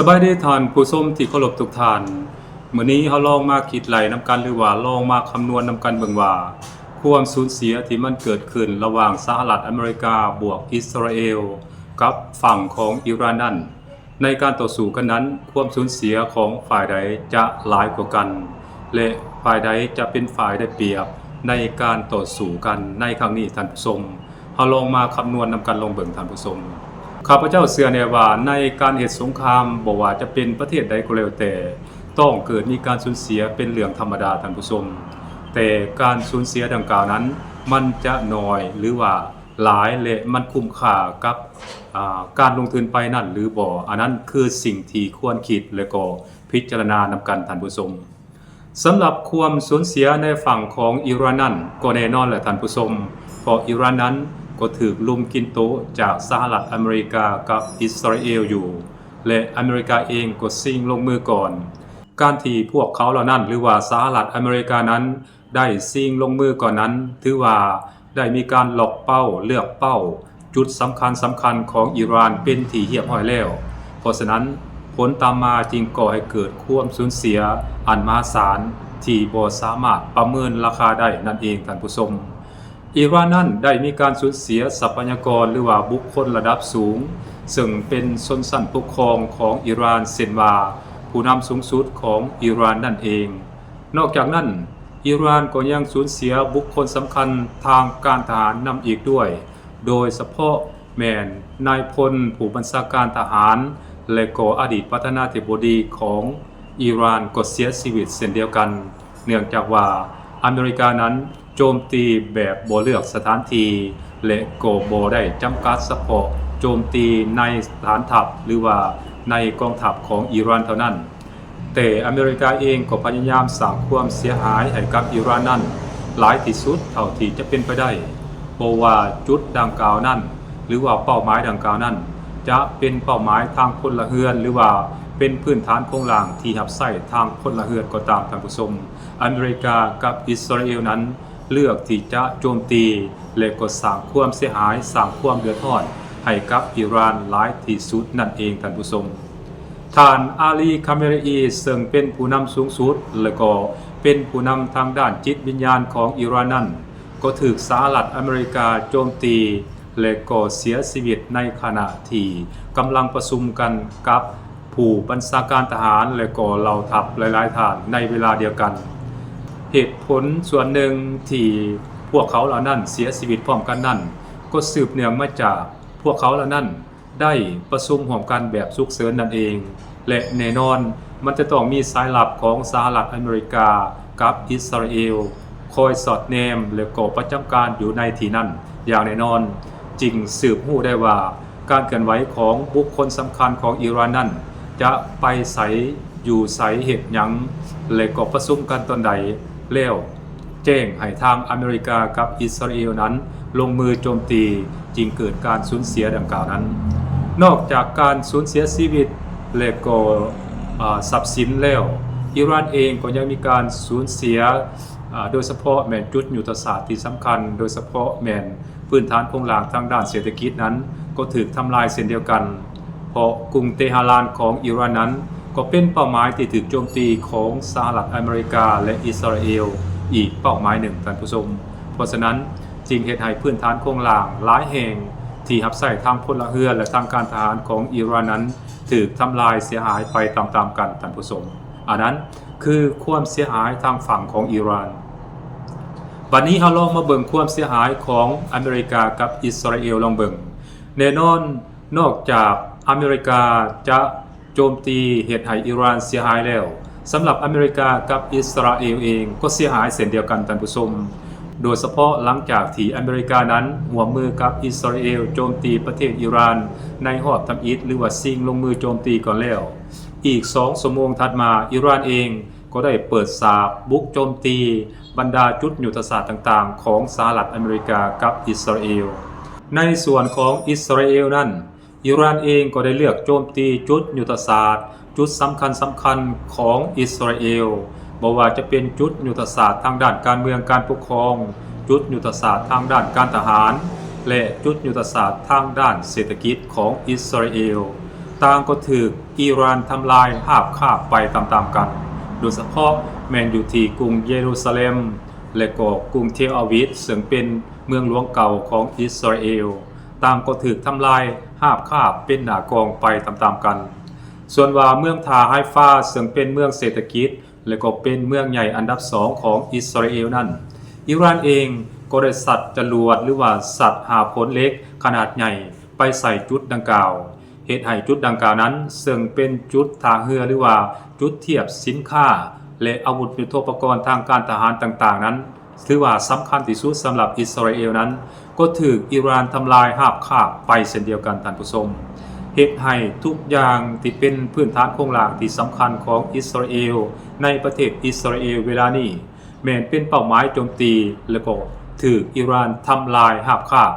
ສະບາຍດີທ່ານຜູ້ຊົມທີ່ເຄົາລົບທຸກທ່ານ. ມື້ນີ້ເຮົາລອງມາຄິດໄລ່ນຳກັນ ຫຼືວ່າລອງມາຄຳນວນນຳກັນເບິ່ງວ່າ ຄວາມສູນເສຍທີ່ມັນເກີດຂຶ້ນລະຫວ່າງສະຫະລັດອາເມລິກາບວກອິດສະຣາເອວ ກັບຝັ່ງຂອງອີຣານນັ້ນ ໃນການຕໍ່ສູ້ກັນນັ້ນ ຄວາມສູນເສຍຂອງຝ່າຍໃດຈະຫຼາຍກວ່າກັນ ແລະ ຝ່າຍໃດຈະເປັນຝ່າຍໄດ້ປຽບໃນການຕໍ່ສູ້ກັນໃນຄັ້ງນີ້ທ່ານຜູ້ຊົມ. ເຮົາລອງມາຄຳນວນນຳກັນລອງເບິ່ງທ່ານຜູ້ຊົມ. ຂ້າພະເຈົ້າເຊື່ອແນ່ວ່າໃນການເຮັດສົງຄາມ ບໍ່ວ່າຈະເປັນປະເທດໃດກໍແລ້ວແຕ່ ຕ້ອງເກີດມີການສູນເສຍເປັນເລື່ອງທຳມະດາທ່ານຜູ້ຊົມ. ແຕ່ການສູນເສຍດັ່ງກ່າວນັ້ນ ມັນຈະໜ້ອຍ ຫຼືວ່າຫຼາຍ ແລະ ມັນຄຸ້ມຄ່າກັບ ອາ ການລົງທຶນໄປນັ້ນຫຼືບໍ່, ອັນນັ້ນຄືສິ່ງທີ່ຄວນຄິດ ແລະ ກໍພິຈາລະນານຳກັນທ່ານຜູ້ຊົມ. ສຳລັບຄວາມສູນເສຍໃນຝັ່ງຂອງອີຣານນັ້ນກໍແນ່ນອນແຫຼະທ່ານຜູ້ຊົມ, ເພາະອີຣານນັ້ນກໍຖືກລຸມກິນໂຕະຈາກສະຫະລັດອາເມລິກາກັບອິດສະຣາເອວຢູ່ ແລະ ອາເມລິກາເອງກໍຊິງລົງມືກ່ອນ. ການທີ່ພວກເຂົາເຫຼົ່ານັ້ນ ຫຼືວ່າສະຫະລັດອາເມລິການັ້ນ ໄດ້ຊິງລົງມືກ່ອນນັ້ນ ຖືວ່າໄດ້ມີການລັອກເປົ້າ, ເລືອກເປົ້າ ຈຸດສຳຄັນສຳຄັນຂອງອີຣານເປັນທີ່ຮຽບຮ້ອຍແລ້ວ. ເພາະສະນັ້ນ, ຜົນຕາມມາຈຶ່ງກໍ່ໃຫ້ເກີດຄວາມສູນເສຍອັນມະຫາສານທີ່ບໍ່ສາມາດປະເມີນລາຄາໄດ້ນັ້ນເອງທ່ານຜູ້ຊົມ. ອີຣານນັ້ນໄດ້ມີການສູນເສຍຊັບພະຍາກອນ ຫຼືວ່າບຸກຄົນລະດັບສູງ ເຊິ່ງເປັນຊົນຊັ້ນປົກຄອງຂອງອີຣານ ເຊັ່ນວ່າຜູ້ນຳສູງສຸດຂອງອີຣານນັ້ນເອງ. ນອກຈາກນັ້ນ, ອີຣານກໍຍັງສູນເສຍບຸກຄົນສຳຄັນທາງການທະຫານນຳອີກດ້ວຍ, ໂດຍສະເພາະແມ່ນນາຍພົນຜູ້ບັນຊາການທະຫານ ແລະ ກໍອະດີດປະທານາທິບໍດີຂອງອີຣານກໍເສຍຊີວິດເຊັ່ນດຽວກັນ, ເນື່ອງຈາກວ່າອາເມລິການັ້ນໂຈມຕີແບບບໍ່ເລືອກສະຖານທີ່ ແລະ ກໍບໍ່ໄດ້ຈຳກັດສະເພາະໂຈມຕີໃນຖານທັບ ຫຼືວ່າໃນກອງທັບຂອງອີຣານເທົ່ານັ້ນ. ແຕ່ອາເມລິກາເອງກໍພະຍາຍາມສ້າງຄວາມເສຍຫາຍໃຫ້ກັບອີຣານນັ້ນຫຼາຍທີ່ສຸດເທົ່າທີ່ຈະເປັນໄປໄດ້. ບໍ່ວ່າຈຸດດັ່ງກ່າວນັ້ນ ຫຼືວ່າເປົ້າໝາຍດັ່ງກ່າວນັ້ນ ຈະເປັນເປົ້າໝາຍທາງພົນລະເຮືອນ ຫຼືວ່າເປັນພື້ນຖານໂຄງລ່າງທີ່ຮັບໃຊ້ທາງພົນລະເຮືອນກໍຕາມ, ທ່ານຜູ້ຊົມ, ອາເມລິກາກັບອິດສະຣາເອວນັ້ນ ເລືອກທີ່ຈະໂຈມຕີ ແລະ ກໍສ້າງຄວາມເສຍຫາຍ, ສ້າງຄວາມເດືອດຮ້ອນໃຫ້ກັບອີຣານຫຼາຍທີ່ສຸດນັ້ນເອງ, ທ່ານຜູ້ຊົມ. ທ່ານອາລີ ຄາເມເຣອີ ເຊິ່ງເປັນຜູ້ນຳສູງສຸດ ແລະ ກໍເປັນຜູ້ນຳທາງດ້ານຈິດວິນຍານຂອງອີຣານນັ້ນ ກໍຖືກສະຫະລັດອາເມລິກາໂຈມຕີ ແລະ ກໍເສຍຊີວິດໃນຂະນະທີ່ກຳລັງປະຊຸມກັນກັບຜູ້ບັນຊາການທະຫານ ແລະ ກໍເຫຼົ່າທັບຫຼາຍໆທ່ານໃນເວລາດຽວກັນ. ເຫດຜົນສ່ວນໜຶ່ງທີ່ພວກເຂົາເຫຼົ່ານັ້ນເສຍຊີວິດພ້ອມກັນນັ້ນ ກໍສືບເນື່ອງມາຈາກພວກເຂົາເຫຼົ່ານັ້ນ ໄດ້ປະຊຸມຮ່ວມກັນແບບສຸກເສີນນັ້ນເອງ ແລະ ແນ່ນອນ ມັນຈະຕ້ອງມີສາຍລັບຂອງສະຫະລັດອາເມລິກາກັບອິດສະຣາເອວ ຄອຍສອດແນມ ແລະ ກໍປະຈຳການຢູ່ໃນທີ່ນັ້ນຢ່າງແນ່ນອນ, ຈຶ່ງສືບຮູ້ໄດ້ວ່າການເຄື່ອນໄຫວຂອງບຸກຄົນສຳຄັນຂອງອີຣານນັ້ນ ຈະໄປໃສ, ຢູ່ໃສ, ເຮັດຫຍັງ ແລະ ກໍປະຊຸມກັນຕອນໃດ ແລ້ວ ແຈ້ງໃຫ້ທາງອາເມລິກາກັບອິດສະຣາເອວນັ້ນລົງມືໂຈມຕີ, ຈຶ່ງເກີດການສູນເສຍດັ່ງກ່າວນັ້ນ. ນອກຈາກການສູນເສຍຊີວິດ ແລະ ກໍ ອາ ຊັບສິນແລ້ວ, ອີຣານເອງກໍຍັງມີການສູນເສຍ, ອາ ໂດຍສະເພາະແມ່ນຈຸດຍຸດທະສາດທີ່ສຳຄັນ, ໂດຍສະເພາະແມ່ນພື້ນຖານໂຄງລ່າງທາງດ້ານເສດຖະກິດນັ້ນ ກໍຖືກທຳລາຍເຊັ່ນດຽວກັນ. ເພາະກຸງເຕຫະຣານຂອງອີຣານນັ້ນ ກໍເປັນເປົ້າໝາຍທີ່ຖືກໂຈມຕີຂອງສະຫະລັດອາເມລິກາ ແລະ ອິດສະຣາເອວອີກເປົ້າໝາຍໜຶ່ງ, ທ່ານຜູ້ຊົມ. ເພາະສະນັ້ນ, ຈຶ່ງເຮັດໃຫ້ພື້ນຖານໂຄງລ່າງຫຼາຍແຫ່ງທີ່ຮັບໃຊ້ທາງພົນລະເຮືອນ ແລະ ທາງການທະຫານຂອງອີຣານນັ້ນ ຖືກທຳລາຍເສຍຫາຍໄປຕາມໆກັນ, ທ່ານຜູ້ຊົມ. ອັນນັ້ນຄືຄວາມເສຍຫາຍທາງຝັ່ງຂອງອີຣານ. ບັດນີ້ເຮົາລອງມາເບິ່ງຄວາມເສຍຫາຍຂອງອາເມລິກາກັບອິດສະຣາເອວລອງເບິ່ງ. ແນ່ນອນ, ນອກຈາກອາເມລິກາຈະໂຈມຕີເຮັດໃຫ້ອີຣານເສຍຫາຍແລ້ວ, ສຳລັບອາເມລິກາກັບອິດສະຣາເອວເອງກໍເສຍຫາຍເຊັ່ນດຽວກັນ, ທ່ານຜູ້ຊົມ. ໂດຍສະເພາະຫຼັງຈາກທີ່ອາເມລິການັ້ນຮ່ວມມືກັບອິດສະຣາເອວໂຈມຕີປະເທດອີຣານໃນຮອບທຳອິດ ຫຼືວ່າຊິງລົງມືໂຈມຕີກ່ອນແລ້ວ, ອີກສອງຊົ່ວໂມງຖັດມາ, ອີຣານເອງກໍໄດ້ເປີດສາກບຸກໂຈມຕີບັນດາຈຸດຍຸດທະສາດຕ່າງໆຂອງສະຫະລັດອາເມລິກາກັບອິດສະຣາເອວ. ໃນສ່ວນຂອງອິດສະຣາເອວນັ້ນ, ອີຣານເອງກໍໄດ້ເລືອກໂຈມຕີຈຸດຍຸດທະສາດ, ຈຸດສຳຄັນໆຂອງອິດສະຣາເອວ, ບໍ່ວ່າຈະເປັນຈຸດຍຸດທະສາດທາງດ້ານການເມືອງການປົກຄອງ, ຈຸດຍຸດທະສາດທາງດ້ານການທະຫານ ແລະ ຈຸດຍຸດທະສາດທາງດ້ານເສດຖະກິດຂອງອິດສະຣາເອວ. ຕ່າງກໍຖືກອີຣານທຳລາຍຮາບຄາບໄປຕາມໆກັນ, ໂດຍສະເພາະແມ່ນຢູ່ທີ່ກຸງເຢຣູຊາເລັມ ແລະກໍກຸງເທລອາວິບ ເຊິ່ງເປັນເມືອງຫຼວງເກົ່າຂອງອິດສະຣາເອລ, ຕ່າງກໍຖືກທຳລາຍຮາບຄາບເປັນໜ້າກອງໄປຕາມໆກັນ. ສ່ວນວ່າເມືອງທ່າໄຮຟາ ເຊິ່ງເປັນເມືອງເສດຖະກິດ ແລະກໍເປັນເມືອງໃຫຍ່ອັນດັບສອງຂອງອິດສະຣາເອລນັ້ນ, ອີຣານເອງກໍໄດ້ສັດຈະຫຼວດ ຫຼືວ່າສັດຫາບຂົນເຫຼັກຂະໜາດໃຫຍ່ໄປໃສ່ຈຸດດັ່ງກ່າວ, ເຮັດໃຫ້ຈຸດດັ່ງກ່າວນັ້ນ ເຊິ່ງເປັນຈຸດທ່າເຮືອ ຫຼືວ່າຈຸດທຽບສິນຄ້າ ແລະອາວຸດຍຸດໂທປະກອນທາງການທະຫານຕ່າງໆນັ້ນ ຖືວ່າສຳຄັນທີ່ສຸດສຳລັບອິດສະຣາເອລນັ້ນ ກໍຖືກອີຣານທຳລາຍຮາບຄາບໄປເຊັ່ນດຽວກັນ, ທ່ານຜູ້ຊົມ. ເຮັດໃຫ້ທຸກຢ່າງທີ່ເປັນພື້ນຖານໂຄງລ່າງທີ່ສຳຄັນຂອງອິດສະຣາເອລ ໃນປະເທດອິດສະຣາເອລເວລານີ້ ແມ່ນເປັນເປົ້າໝາຍໂຈມຕີ ແລະກໍຖືກອີຣານທຳລາຍຮາບຄາບ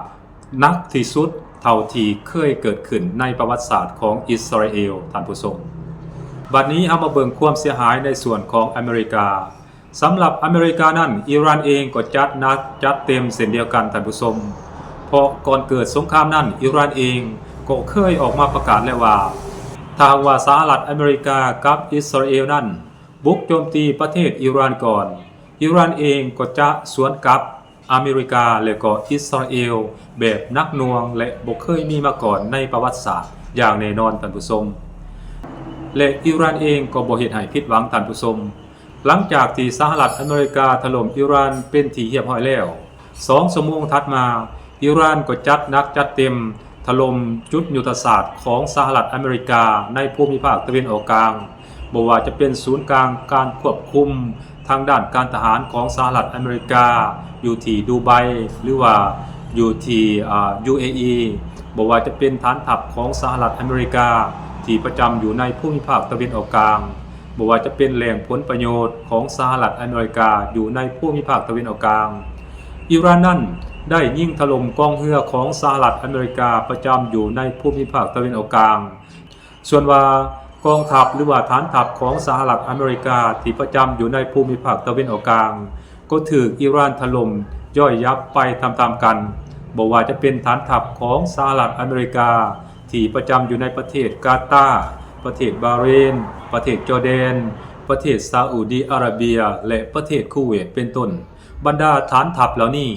ໜັກທີ່ສຸດເທົ່າທີ່ເຄີຍເກີດຂຶ້ນໃນປະຫວັດສາດຂອງອິດສະຣາເອລ, ທ່ານຜູ້ຊົມ. ບັດນີ້ເຮົາມາເບິ່ງຄວາມເສຍຫາຍໃນສ່ວນຂອງອາເມລິກາ. ສຳລັບອາເມລິການັ້ນ, ອີຣານເອງກໍຈັດໜັກຈັດເຕັມເຊັ່ນດຽວກັນ, ທ່ານຜູ້ຊົມ, ເພາະກ່ອນເກີດສົງຄາມນັ້ນ, ອີຣານເອງກໍເຄີຍອອກມາປະກາດແລ້ວວ່າ ຖ້າຫາກວ່າສະຫະລັດອາເມລິກາກັບອິດສະຣາເອລນັ້ນບຸກໂຈມຕີປະເທດອີຣານກ່ອນ, ອີຣານເອງກໍຈະສວນກັບອາເມລິກາ ແລະກໍອິດສະຣາເອລແບບໜັກໜ່ວງ ແລະບໍ່ເຄີຍມີມາກ່ອນໃນປະຫວັດສາດຢ່າງແນ່ນອນ, ທ່ານຜູ້ຊົມ. ແລະອີຣານເອງກໍບໍ່ເຮັດໃຫ້ຜິດຫວັງ, ທ່ານຜູ້ຊົມ. ຫຼັງຈາກທີ່ສະຫະລັດອາເມລິກາຖະຫຼົ່ມອີຣານເປັນທີ່ຮຽບຮ້ອຍແລ້ວ, ສອງຊົ່ວໂມງຖັດມາ, ອີຣານກໍຈັດໜັກຈັດເຕັມຖະຫຼົ່ມຈຸດຍຸດທະສາດຂອງສະຫະລັດອາເມລິກາໃນພູມິພາກຕາເວັນອອກກາງ, ບໍ່ວ່າຈະເປັນສູນກາງການຄວບຄຸມທາງດ້ານການທະຫານຂອງສະຫະລັດອາເມລິກາຢູ່ທີ່ດູໄບ ຫຼືວ່າຢູ່ທີ່ ອາ ຢູເອອີ, ບໍ່ວ່າຈະເປັນຖານທັບຂອງສະຫະລັດອາເມລິກາທີ່ປະຈຳຢູ່ໃນພູມິພາກຕາເວັນອອກກາງ, ບໍ່ວ່າຈະເປັນແຫຼ່ງຜົນປະໂຫຍດຂອງສະຫະລັດອາເມລິກາຢູ່ໃນພູມິພາກຕາເວັນອອກກາງ. ອີຣານນັ້ນໄດ້ຍິງຖະຫຼົ່ມກອງເຮືອຂອງສະຫະລັດອາເມລິກາປະຈຳຢູ່ໃນພູມິພາກຕາເວັນອອກກາງ. ສ່ວນວ່າກອງທັບ ຫຼືວ່າຖານທັບຂອງສະຫະລັດອາເມລິກາທີ່ປະຈຳຢູ່ໃນພູມິພາກຕາເວັນອອກກາງ ກໍຖືກອີຣານຖະຫຼົ່ມຍ່ອຍຍັບໄປຕາມໆກັນ, ບໍ່ວ່າຈະເປັນຖານທັບຂອງສະຫະລັດອາເມລິກາທີ່ປະຈຳຢູ່ໃນປະເທດກາຕາ, ປະເທດບາເຣນ, ປະເທດຈໍແດນ, ປະເທດຊາອຸດີອາຣາເບຍ ແລະ ປະເທດຄູເວດ ເປັນຕົ້ນ. ບັນດາຖານທັບເຫຼົ່ານີ້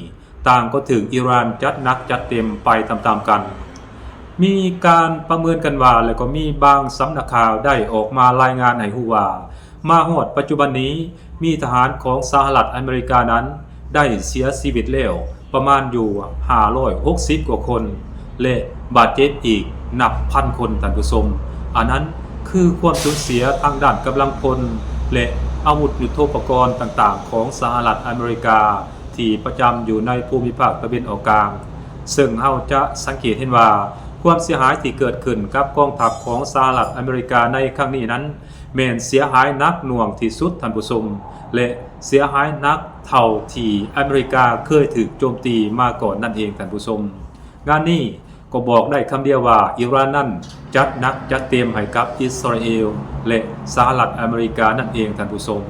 ຕ່າງກໍຖືກອີຣານຈັດໜັກຈັດເຕັມໄປຕາມໆກັນ. ມີການປະເມີນກັນວ່າ ແລະກໍມີບາງສຳນັກຂ່າວໄດ້ອອກມາລາຍງານໃຫ້ຮູ້ວ່າ ມາຮອດປັດຈຸບັນນີ້ ມີທະຫານຂອງສະຫະລັດອາເມລິການັ້ນໄດ້ເສຍຊີວິດແລ້ວປະມານຢູ່ຫ້າຮ້ອຍຫົກສິບກວ່າຄົນ ແລະບາດເຈັບອີກນັບພັນຄົນ, ທ່ານຜູ້ຊົມ. ອັນນັ້ນຄືຄວາມສູນເສຍທາງດ້ານກຳລັງພົນ ແລະອາວຸດຍຸດໂທປະກອນຕ່າງໆຂອງສະຫະລັດອາເມລິກາ ທີ່ປະຈຳຢູ່ໃນພູມິພາກຕາເວັນອອກກາງ, ເຊິ່ງເຮົາຈະສັງເກດເຫັນວ່າ ຄວາມເສຍຫາຍທີ່ເກີດຂຶ້ນກັບກອງທັບຂອງສະຫະລັດອາເມລິກາໃນຄັ້ງນີ້ນັ້ນ ແມ່ນເສຍຫາຍໜັກໜ່ວງທີ່ສຸດ, ທ່ານຜູ້ຊົມ, ແລະ ເສຍຫາຍໜັກເທົ່າທີ່ອາເມລິກາເຄີຍຖືກໂຈມຕີມາກ່ອນນັ້ນເອງ, ທ່ານຜູ້ຊົມ. ງານນີ້ກໍບອກໄດ້ຄຳດຽວວ່າ ອີຣານນັ້ນຈັດໜັກຈັດເຕັມໃຫ້ກັບອິດສະຣາເອລ ແລະ ສະຫະລັດອາເມລິການັ້ນເອງ, ທ່ານຜູ້ຊົມ.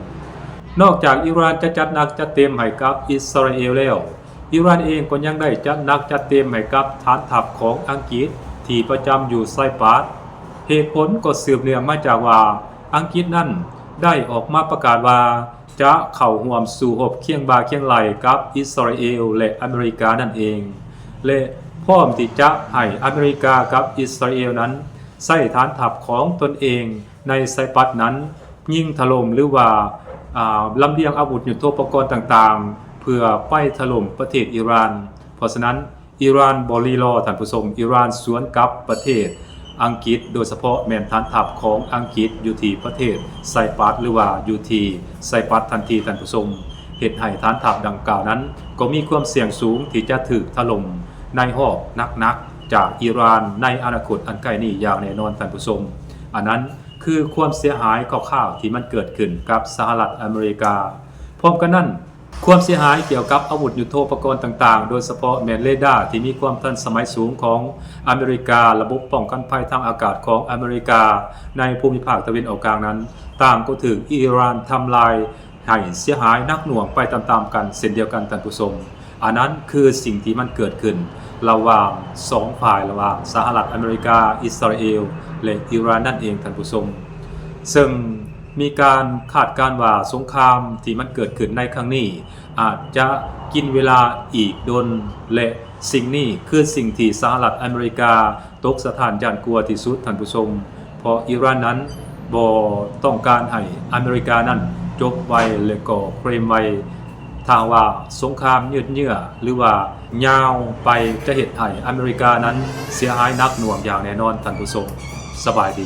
ນອກຈາກອີຣານຈະຈັດໜັກຈັດເຕັມໃຫ້ກັບອິດສະຣາເອລແລ້ວ, ອີຣານເອງກໍຍັງໄດ້ຈັດໜັກຈັດເຕັມໃຫ້ກັບຖານທັບຂອງອັງກິດທີ່ປະຈຳຢູ່ໄຊປຣັສ. ເຫດຜົນກໍສືບເນື່ອງມາຈາກວ່າ ອັງກິດນັ້ນໄດ້ອອກມາປະກາດວ່າຈະເຂົ້າຮ່ວມສູ້ຮົບຄຽງບ່າຄຽງໄຫຼ່ກັບອິດສະຣາເອລ ແລະ ອາເມລິການັ້ນເອງ ແລະ ພ້ອມທີ່ຈະໃຫ້ອາເມລິກາກັບອິດສະຣາເອລນັ້ນໃຊ້ຖານທັບຂອງຕົນເອງໃນໄຊປຣັສນັ້ນ ຍິງຖະຫຼົ່ມ ຫຼືວ່າ ອາ ລຳລຽງອາວຸດຍຸດໂທປະກອນຕ່າງໆ ເພື່ອໄປຖະຫຼົ່ມປະເທດອີຣານ. ເພາະສະນັ້ນ ອີຣານບໍ່ລີລໍ ທ່ານຜູ້ຊົມ, ອີຣານສວນກັບປະເທດອັງກິດ, ໂດຍສະເພາະແມ່ນຖານທັບຂອງອັງກິດຢູ່ທີ່ປະເທດໄຊປຣັສ ຫຼືວ່າຢູ່ທີ່ໄຊປຣັສທັນທີ, ທ່ານຜູ້ຊົມ, ເຮັດໃຫ້ຖານທັບດັ່ງກ່າວນັ້ນກໍມີຄວາມສ່ຽງສູງທີ່ຈະຖືກຖະຫຼົ່ມໃນຮອບໜັກໆຈາກອີຣານໃນອະນາຄົດອັນໃກ້ນີ້ຢ່າງແນ່ນອນ, ທ່ານຜູ້ຊົມ. ອັນນັ້ນ ຄືຄວາມເສຍຫາຍຄ່າວໆທີ່ມັນເກີດຂຶ້ນກັບສະຫະລັດອາເມລິກາ. ພ້ອມກັນນັ້ນ, ຄວາມເສຍຫາຍກ່ຽວກັບອາວຸດຍຸດໂທປະກອນຕ່າງໆ, ໂດຍສະເພາະແມ່ນເຣດາທີ່ມີຄວາມທັນສະໄໝສູງຂອງອາເມລິກາ, ລະບົບປ້ອງກັນໄພທາງອາກາດຂອງອາເມລິກາໃນພູມິພາກຕາເວັນອອກກາງນັ້ນ, ຕ່າງກໍຖືກອີຣານທຳລາຍ ໃຫ້ເສຍຫາຍໜັກໜ່ວງໄປຕາມໆກັນເຊັ່ນດຽວກັນ, ທ່ານຜູ້ຊົມ. ອັນນັ້ນຄືສິ່ງທີ່ມັນເກີດຂຶ້ນລະຫວ່າງສອງຝ່າຍ ລະຫວ່າງສະຫະລັດອາເມລິກາ, ອິດສະຣາເອລ ແລະ ອີຣານນັ້ນເອງ ທ່ານຜູ້ຊົມ. ເຊິ່ງມີການຄາດການວ່າສົງຄາມທີ່ມັນເກີດຂຶ້ນໃນຄັ້ງນີ້ ອາດຈະກິນເວລາອີກດົນ ແລະ ສິ່ງນີ້ຄືສິ່ງທີ່ສະຫະລັດອາເມລິກາຕົກສະຖານຢ້ານກົວທີ່ສຸດ ທ່ານຜູ້ຊົມ, ເພາະອີຣານນັ້ນບໍ່ຕ້ອງການໃຫ້ອາເມລິການັ້ນຈົບໄວ ແລະ ກໍເຄຣມໄວ. ຖ້າຫາກວ່າສົງຄາມຍືດເຍື້ອ ຫຼືວ່າຍາວໄປ ຈະເຮັດໃຫ້ອາເມລິການັ້ນເສຍຫາຍໜັກໜ່ວງຢ່າງແນ່ນອນ ທ່ານຜູ້ຊົມ. ສະບາຍດີ.